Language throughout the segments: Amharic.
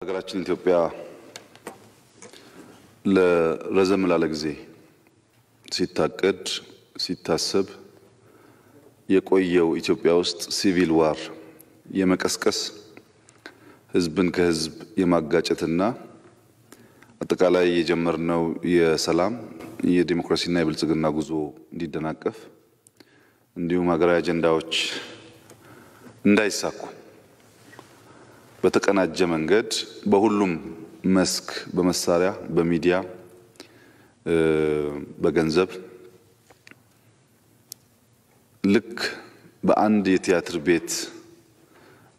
ሀገራችን ኢትዮጵያ ለረዘም ላለ ጊዜ ሲታቀድ ሲታሰብ የቆየው ኢትዮጵያ ውስጥ civil war የመቀስቀስ፣ ህዝብን ከህዝብ የማጋጨትና አጠቃላይ የጀመርነው የሰላም፣ የዲሞክራሲና የብልጽግና ጉዞ እንዲደናቀፍ እንዲሁም ሀገራዊ አጀንዳዎች እንዳይሳኩ በተቀናጀ መንገድ በሁሉም መስክ በመሳሪያ፣ በሚዲያ፣ በገንዘብ ልክ በአንድ የቲያትር ቤት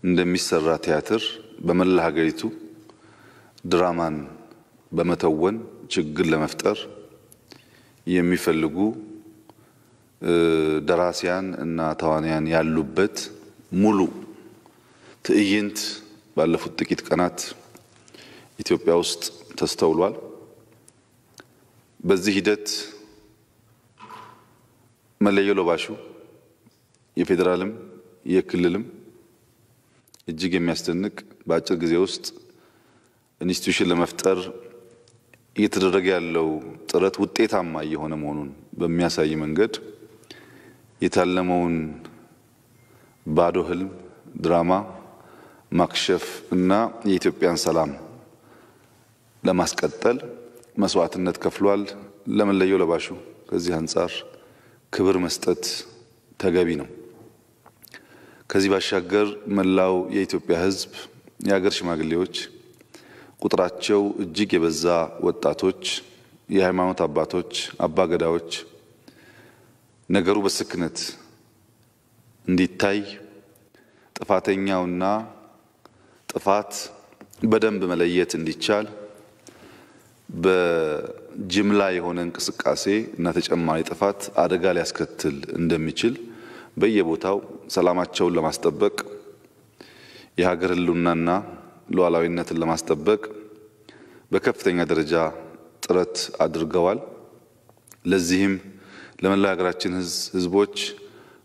እንደሚሰራ ቲያትር በመላ ሀገሪቱ ድራማን በመተወን ችግር ለመፍጠር የሚፈልጉ ደራሲያን እና ተዋንያን ያሉበት ሙሉ ትዕይንት ባለፉት ጥቂት ቀናት ኢትዮጵያ ውስጥ ተስተውሏል። በዚህ ሂደት መለዮ ለባሹ የፌዴራልም የክልልም እጅግ የሚያስደንቅ በአጭር ጊዜ ውስጥ institution ለመፍጠር እየተደረገ ያለው ጥረት ውጤታማ እየሆነ መሆኑን በሚያሳይ መንገድ የታለመውን ባዶ ህልም ድራማ ማክሸፍ እና የኢትዮጵያን ሰላም ለማስቀጠል መስዋዕትነት ከፍሏል። ለመለዮ ለባሹ ከዚህ አንጻር ክብር መስጠት ተገቢ ነው። ከዚህ ባሻገር መላው የኢትዮጵያ ሕዝብ፣ የሀገር ሽማግሌዎች፣ ቁጥራቸው እጅግ የበዛ ወጣቶች፣ የሃይማኖት አባቶች፣ አባገዳዎች ነገሩ በስክነት እንዲታይ፣ ጥፋተኛውና ጥፋት በደንብ መለየት እንዲቻል፣ በጅምላ የሆነ እንቅስቃሴ እና ተጨማሪ ጥፋት አደጋ ሊያስከትል እንደሚችል በየቦታው ሰላማቸውን ለማስጠበቅ፣ የሀገር ሕልውናና ሉዓላዊነትን ለማስጠበቅ በከፍተኛ ደረጃ ጥረት አድርገዋል። ለዚህም ለመላው ሀገራችን ሕዝቦች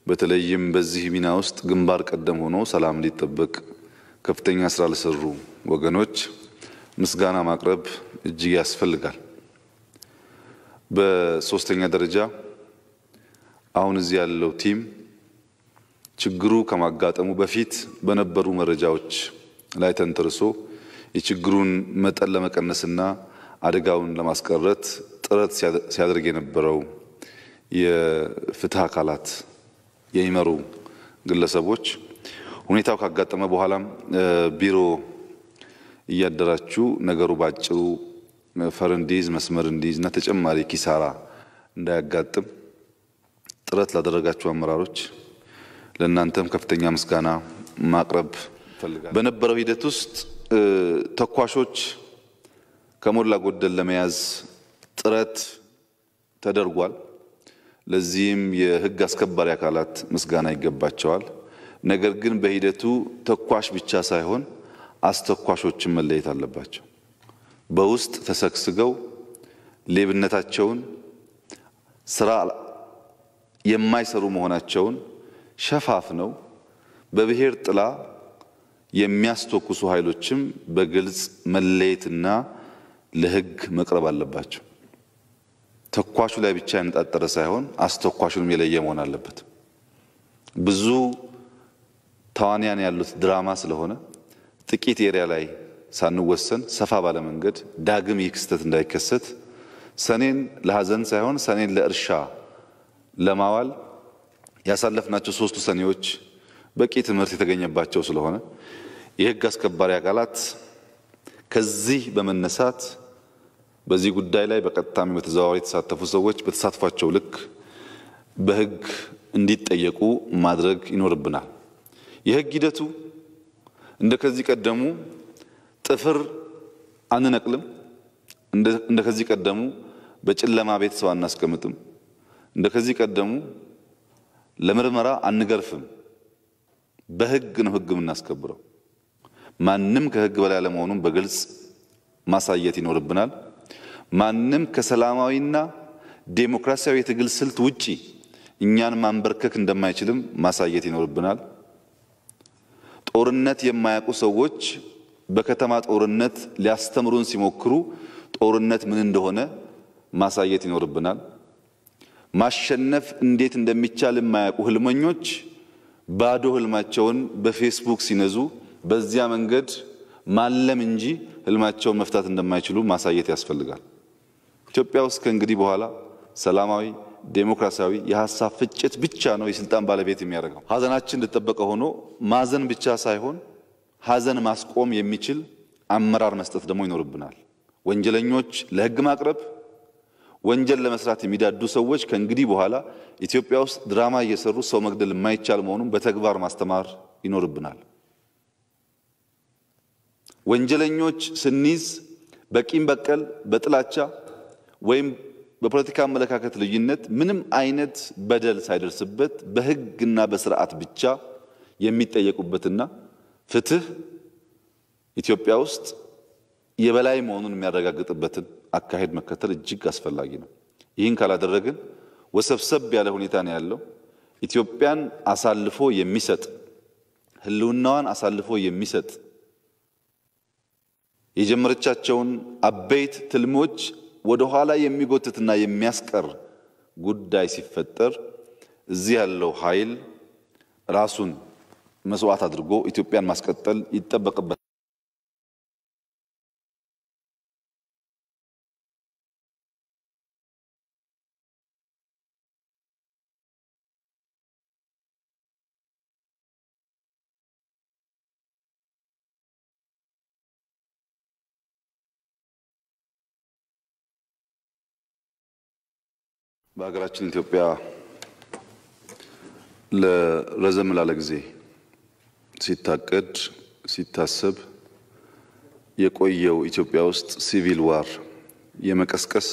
በተለይም በዚህ ሚና ውስጥ ግንባር ቀደም ሆኖ ሰላም እንዲጠበቅ ከፍተኛ ስራ ለሰሩ ወገኖች ምስጋና ማቅረብ እጅግ ያስፈልጋል። በሶስተኛ ደረጃ አሁን እዚህ ያለው team ችግሩ ከማጋጠሙ በፊት በነበሩ መረጃዎች ላይ ተንተርሶ የችግሩን መጠን ለመቀነስና አደጋውን ለማስቀረት ጥረት ሲያደርግ የነበረው የፍትህ አካላት የሚመሩ ግለሰቦች፣ ሁኔታው ካጋጠመ በኋላም ቢሮ እያደራችሁ ነገሩ ባጭሩ ፈር እንዲይዝ፣ መስመር እንዲይዝ እና ተጨማሪ ኪሳራ እንዳያጋጥም ጥረት ላደረጋችሁ አመራሮች ለእናንተም ከፍተኛ ምስጋና ማቅረብ እፈልጋለሁ። በነበረው ሂደት ውስጥ ተኳሾች ከሞላ ጎደል ለመያዝ ጥረት ተደርጓል። ለዚህም የሕግ አስከባሪ አካላት ምስጋና ይገባቸዋል። ነገር ግን በሂደቱ ተኳሽ ብቻ ሳይሆን አስተኳሾችን መለየት አለባቸው። በውስጥ ተሰግስገው ሌብነታቸውን፣ ስራ የማይሰሩ መሆናቸውን ሸፋፍነው በብሔር ጥላ የሚያስተኩሱ ኃይሎችም በግልጽ መለየትና ለሕግ መቅረብ አለባቸው። ተኳሹ ላይ ብቻ ያነጣጠረ ሳይሆን አስተኳሹንም የለየ መሆን አለበት። ብዙ ተዋንያን ያሉት ድራማ ስለሆነ ጥቂት area ላይ ሳንወሰን ሰፋ ባለ መንገድ ዳግም ይህ ክስተት እንዳይከሰት፣ ሰኔን ለሐዘን ሳይሆን ሰኔን ለእርሻ ለማዋል ያሳለፍናቸው ሶስቱ ሰኔዎች በቂ ትምህርት የተገኘባቸው ስለሆነ የሕግ አስከባሪ አካላት ከዚህ በመነሳት በዚህ ጉዳይ ላይ በቀጥታም በተዘዋዋሪ የተሳተፉ ሰዎች በተሳትፏቸው ልክ በሕግ እንዲጠየቁ ማድረግ ይኖርብናል። የሕግ ሂደቱ እንደ ከዚህ ቀደሙ ጥፍር አንነቅልም። እንደ ከዚህ ቀደሙ በጨለማ ቤት ሰው አናስቀምጥም። እንደ ከዚህ ቀደሙ ለምርመራ አንገርፍም። በሕግ ነው ሕግ የምናስከብረው። ማንም ከሕግ በላይ አለመሆኑን በግልጽ ማሳየት ይኖርብናል። ማንም ከሰላማዊና ዴሞክራሲያዊ የትግል ስልት ውጪ እኛን ማንበርከክ እንደማይችልም ማሳየት ይኖርብናል። ጦርነት የማያውቁ ሰዎች በከተማ ጦርነት ሊያስተምሩን ሲሞክሩ ጦርነት ምን እንደሆነ ማሳየት ይኖርብናል። ማሸነፍ እንዴት እንደሚቻል የማያውቁ ህልመኞች ባዶ ህልማቸውን በፌስቡክ ሲነዙ በዚያ መንገድ ማለም እንጂ ህልማቸውን መፍታት እንደማይችሉ ማሳየት ያስፈልጋል። ኢትዮጵያ ውስጥ ከእንግዲህ በኋላ ሰላማዊ ዴሞክራሲያዊ የሐሳብ ፍጭት ብቻ ነው የስልጣን ባለቤት የሚያደርገው። ሀዘናችን እንደተጠበቀ ሆኖ ማዘን ብቻ ሳይሆን ሀዘን ማስቆም የሚችል አመራር መስጠት ደግሞ ይኖርብናል። ወንጀለኞች ለህግ ማቅረብ፣ ወንጀል ለመስራት የሚዳዱ ሰዎች ከእንግዲህ በኋላ ኢትዮጵያ ውስጥ ድራማ እየሰሩ ሰው መግደል የማይቻል መሆኑን በተግባር ማስተማር ይኖርብናል። ወንጀለኞች ስንይዝ በቂም በቀል፣ በጥላቻ ወይም በፖለቲካ አመለካከት ልዩነት ምንም አይነት በደል ሳይደርስበት በህግና በስርዓት ብቻ የሚጠየቁበትና ፍትህ ኢትዮጵያ ውስጥ የበላይ መሆኑን የሚያረጋግጥበትን አካሄድ መከተል እጅግ አስፈላጊ ነው። ይህን ካላደረግን ወሰብሰብ ያለ ሁኔታ ነው ያለው። ኢትዮጵያን አሳልፎ የሚሰጥ፣ ህልውናዋን አሳልፎ የሚሰጥ፣ የጀመረቻቸውን አበይት ትልሞች ወደ ኋላ የሚጎትትና የሚያስቀር ጉዳይ ሲፈጠር እዚህ ያለው ኃይል ራሱን መስዋዕት አድርጎ ኢትዮጵያን ማስቀጠል ይጠበቅበታል። በሀገራችን ኢትዮጵያ ለረዘም ላለ ጊዜ ሲታቀድ ሲታሰብ የቆየው ኢትዮጵያ ውስጥ civil war የመቀስቀስ፣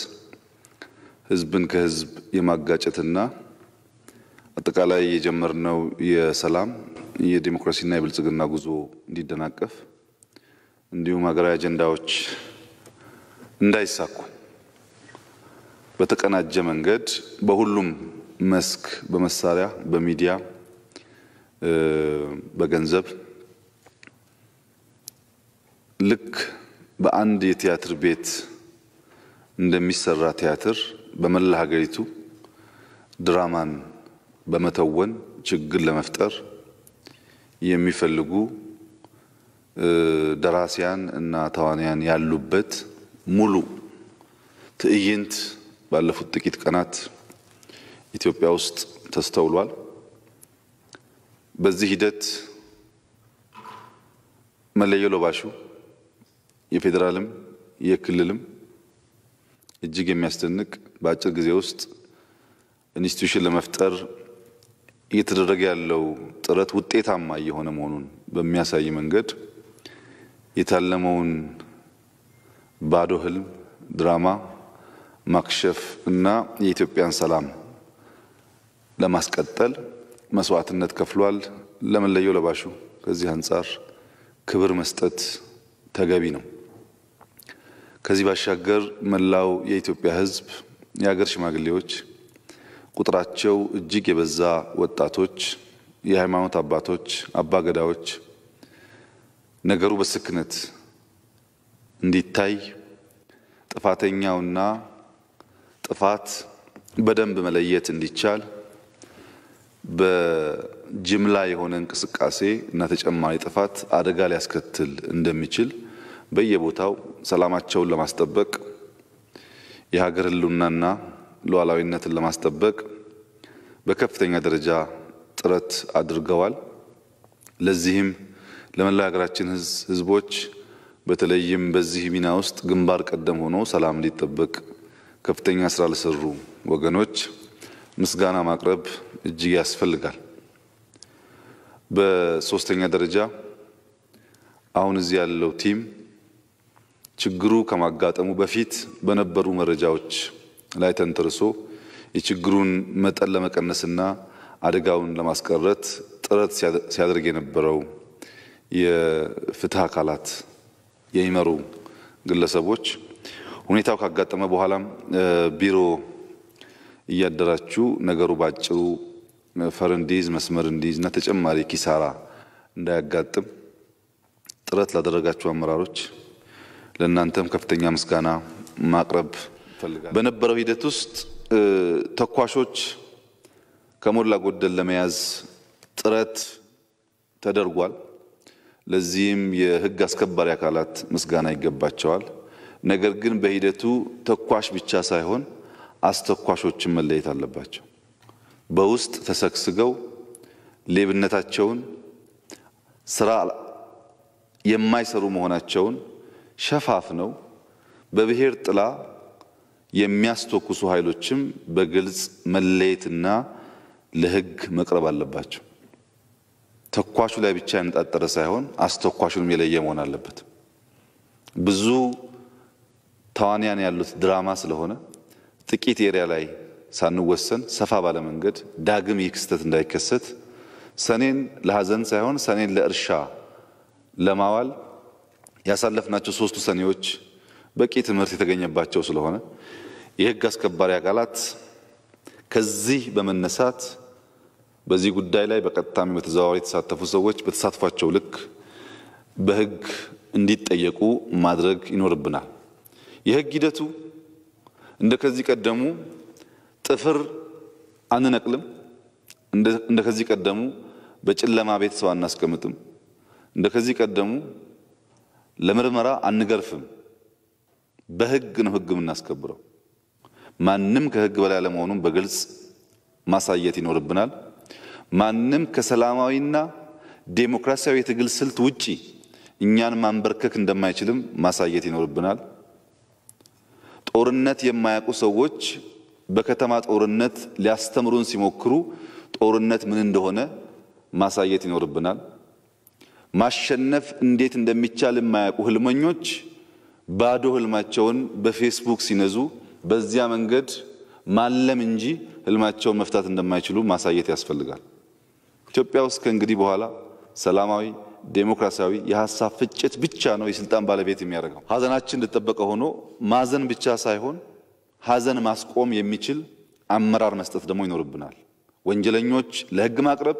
ህዝብን ከህዝብ የማጋጨትና አጠቃላይ የጀመርነው የሰላም፣ የዲሞክራሲና የብልጽግና ጉዞ እንዲደናቀፍ እንዲሁም ሀገራዊ አጀንዳዎች እንዳይሳኩ በተቀናጀ መንገድ በሁሉም መስክ በመሳሪያ፣ በሚዲያ፣ በገንዘብ ልክ በአንድ የቲያትር ቤት እንደሚሰራ ቲያትር በመላ ሀገሪቱ ድራማን በመተወን ችግር ለመፍጠር የሚፈልጉ ደራሲያን እና ተዋንያን ያሉበት ሙሉ ትዕይንት ባለፉት ጥቂት ቀናት ኢትዮጵያ ውስጥ ተስተውሏል። በዚህ ሂደት መለዮ ለባሹ የፌዴራልም የክልልም እጅግ የሚያስደንቅ በአጭር ጊዜ ውስጥ institution ለመፍጠር እየተደረገ ያለው ጥረት ውጤታማ እየሆነ መሆኑን በሚያሳይ መንገድ የታለመውን ባዶ ህልም ድራማ ማክሸፍ እና የኢትዮጵያን ሰላም ለማስቀጠል መስዋዕትነት ከፍሏል። ለመለዮ ለባሹ ከዚህ አንጻር ክብር መስጠት ተገቢ ነው። ከዚህ ባሻገር መላው የኢትዮጵያ ሕዝብ፣ የሀገር ሽማግሌዎች፣ ቁጥራቸው እጅግ የበዛ ወጣቶች፣ የሃይማኖት አባቶች፣ አባገዳዎች ነገሩ በስክነት እንዲታይ፣ ጥፋተኛውና ጥፋት በደንብ መለየት እንዲቻል፣ በጅምላ የሆነ እንቅስቃሴ እና ተጨማሪ ጥፋት አደጋ ሊያስከትል እንደሚችል በየቦታው ሰላማቸውን ለማስጠበቅ፣ የሀገር ሕልውናና ሉዓላዊነትን ለማስጠበቅ በከፍተኛ ደረጃ ጥረት አድርገዋል። ለዚህም ለመላው ሀገራችን ሕዝቦች በተለይም በዚህ ሚና ውስጥ ግንባር ቀደም ሆኖ ሰላም እንዲጠበቅ ከፍተኛ ስራ ለሰሩ ወገኖች ምስጋና ማቅረብ እጅግ ያስፈልጋል። በሶስተኛ ደረጃ አሁን እዚህ ያለው team ችግሩ ከማጋጠሙ በፊት በነበሩ መረጃዎች ላይ ተንተርሶ የችግሩን መጠን ለመቀነስና አደጋውን ለማስቀረት ጥረት ሲያደርግ የነበረው የፍትህ አካላት የሚመሩ ግለሰቦች ሁኔታው ካጋጠመ በኋላም ቢሮ እያደራችሁ ነገሩ ባጭሩ ፈር እንዲይዝ፣ መስመር እንዲይዝ እና ተጨማሪ ኪሳራ እንዳያጋጥም ጥረት ጥረት ላደረጋችሁ አመራሮች ለእናንተም ከፍተኛ ምስጋና ማቅረብ እፈልጋለሁ። በነበረው ሂደት ውስጥ ተኳሾች ከሞላ ጎደል ለመያዝ ጥረት ተደርጓል። ለዚህም የሕግ አስከባሪ አካላት ምስጋና ይገባቸዋል። ነገር ግን በሂደቱ ተኳሽ ብቻ ሳይሆን አስተኳሾችን መለየት አለባቸው። በውስጥ ተሰግስገው ሌብነታቸውን፣ ስራ የማይሰሩ መሆናቸውን ሸፋፍነው በብሔር ጥላ የሚያስተኩሱ ኃይሎችም በግልጽ መለየትና ለሕግ መቅረብ አለባቸው። ተኳሹ ላይ ብቻ ያነጣጠረ ሳይሆን አስተኳሹንም የለየ መሆን አለበት። ብዙ ተዋንያን ያሉት ድራማ ስለሆነ ጥቂት area ላይ ሳንወሰን ሰፋ ባለ መንገድ ዳግም ይህ ክስተት እንዳይከሰት ሰኔን ለሀዘን ሳይሆን ሰኔን ለእርሻ ለማዋል ያሳለፍናቸው ሶስቱ ሰኔዎች በቂ ትምህርት የተገኘባቸው ስለሆነ የሕግ አስከባሪ አካላት ከዚህ በመነሳት በዚህ ጉዳይ ላይ በቀጥታም በተዘዋዋሪ የተሳተፉ ሰዎች በተሳትፏቸው ልክ በሕግ እንዲጠየቁ ማድረግ ይኖርብናል። የሕግ ሂደቱ እንደ ከዚህ ቀደሙ ጥፍር አንነቅልም። እንደ ከዚህ ቀደሙ በጨለማ ቤት ሰው አናስቀምጥም። እንደ ከዚህ ቀደሙ ለምርመራ አንገርፍም። በሕግ ነው ሕግ የምናስከብረው። ማንም ከሕግ በላይ አለመሆኑን በግልጽ ማሳየት ይኖርብናል። ማንም ከሰላማዊና ዴሞክራሲያዊ የትግል ስልት ውጪ እኛን ማንበርከክ እንደማይችልም ማሳየት ይኖርብናል። ጦርነት የማያውቁ ሰዎች በከተማ ጦርነት ሊያስተምሩን ሲሞክሩ ጦርነት ምን እንደሆነ ማሳየት ይኖርብናል። ማሸነፍ እንዴት እንደሚቻል የማያውቁ ህልመኞች ባዶ ህልማቸውን በፌስቡክ ሲነዙ በዚያ መንገድ ማለም እንጂ ህልማቸውን መፍታት እንደማይችሉ ማሳየት ያስፈልጋል። ኢትዮጵያ ውስጥ ከእንግዲህ በኋላ ሰላማዊ ዴሞክራሲያዊ የሀሳብ ፍጭት ብቻ ነው የስልጣን ባለቤት የሚያደርገው። ሀዘናችን እንደተጠበቀ ሆኖ ማዘን ብቻ ሳይሆን ሀዘን ማስቆም የሚችል አመራር መስጠት ደግሞ ይኖርብናል። ወንጀለኞች ለህግ ማቅረብ፣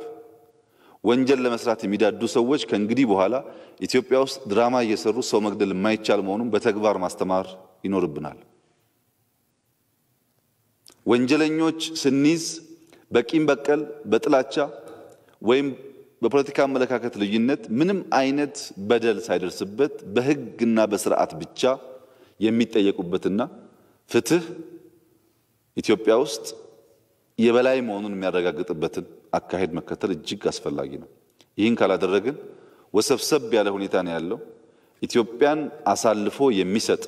ወንጀል ለመስራት የሚዳዱ ሰዎች ከእንግዲህ በኋላ ኢትዮጵያ ውስጥ ድራማ እየሰሩ ሰው መግደል የማይቻል መሆኑን በተግባር ማስተማር ይኖርብናል። ወንጀለኞች ስንይዝ በቂም በቀል፣ በጥላቻ ወይም በፖለቲካ አመለካከት ልዩነት ምንም አይነት በደል ሳይደርስበት በህግና በስርዓት ብቻ የሚጠየቁበትና ፍትህ ኢትዮጵያ ውስጥ የበላይ መሆኑን የሚያረጋግጥበትን አካሄድ መከተል እጅግ አስፈላጊ ነው። ይህን ካላደረግን ወሰብሰብ ያለ ሁኔታ ነው ያለው። ኢትዮጵያን አሳልፎ የሚሰጥ፣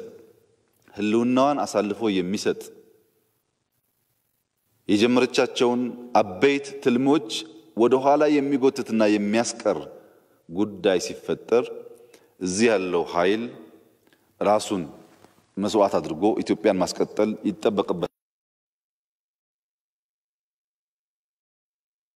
ህልውናዋን አሳልፎ የሚሰጥ፣ የጀመረቻቸውን አበይት ትልሞች ወደ ኋላ የሚጎትትና የሚያስቀር ጉዳይ ሲፈጠር እዚህ ያለው ኃይል ራሱን መስዋዕት አድርጎ ኢትዮጵያን ማስቀጠል ይጠበቅበታል።